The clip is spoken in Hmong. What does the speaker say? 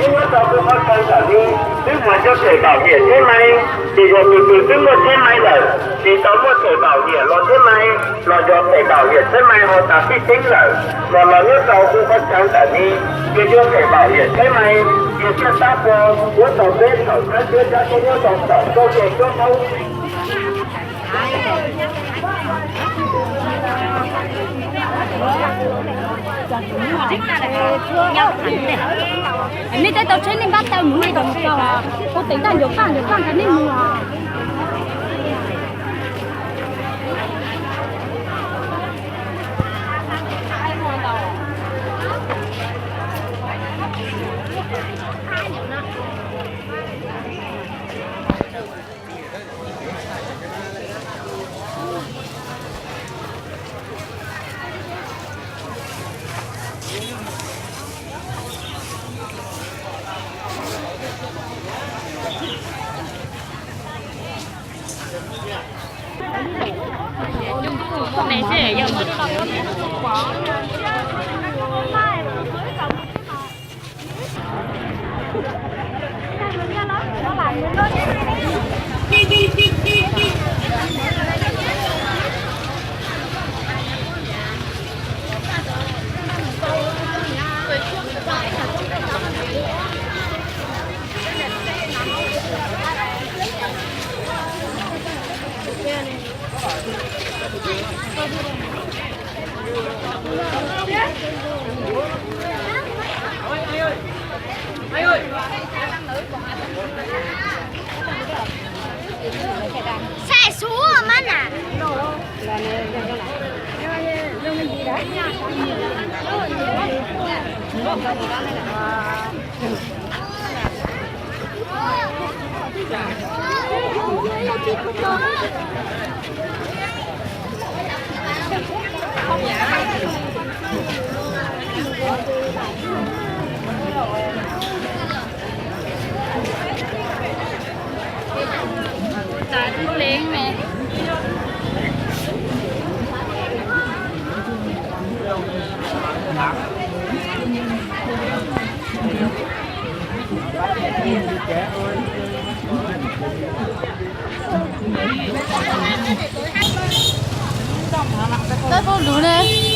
Ib hnub tau kuj qhov chaw ntawm no, twb muaj cuab them kaum hiam tsheb maiv, ces yog tus twg twb muaj tsheb maiv lawm, tsis tau muaj them kaum hiam los tsheb maiv, los yog them kaum hiam tsheb maiv ho tas sib teeb lawm, los los nyob rau kuj qhov chaw ntawm no, ces yog them kaum hiam tsheb maiv, ces thiaj tab kuas muab tau peb thaum sab teb sab teb nyob rau tom txoj kev cuab thaub. Nej teb tau tsheb nej npaj taw mus nej kom mus tau, ua teev tag ncuav paj ncuav paj ntawd nej mus. Saib xu mas na. Leej ne. Tab pab lug ne.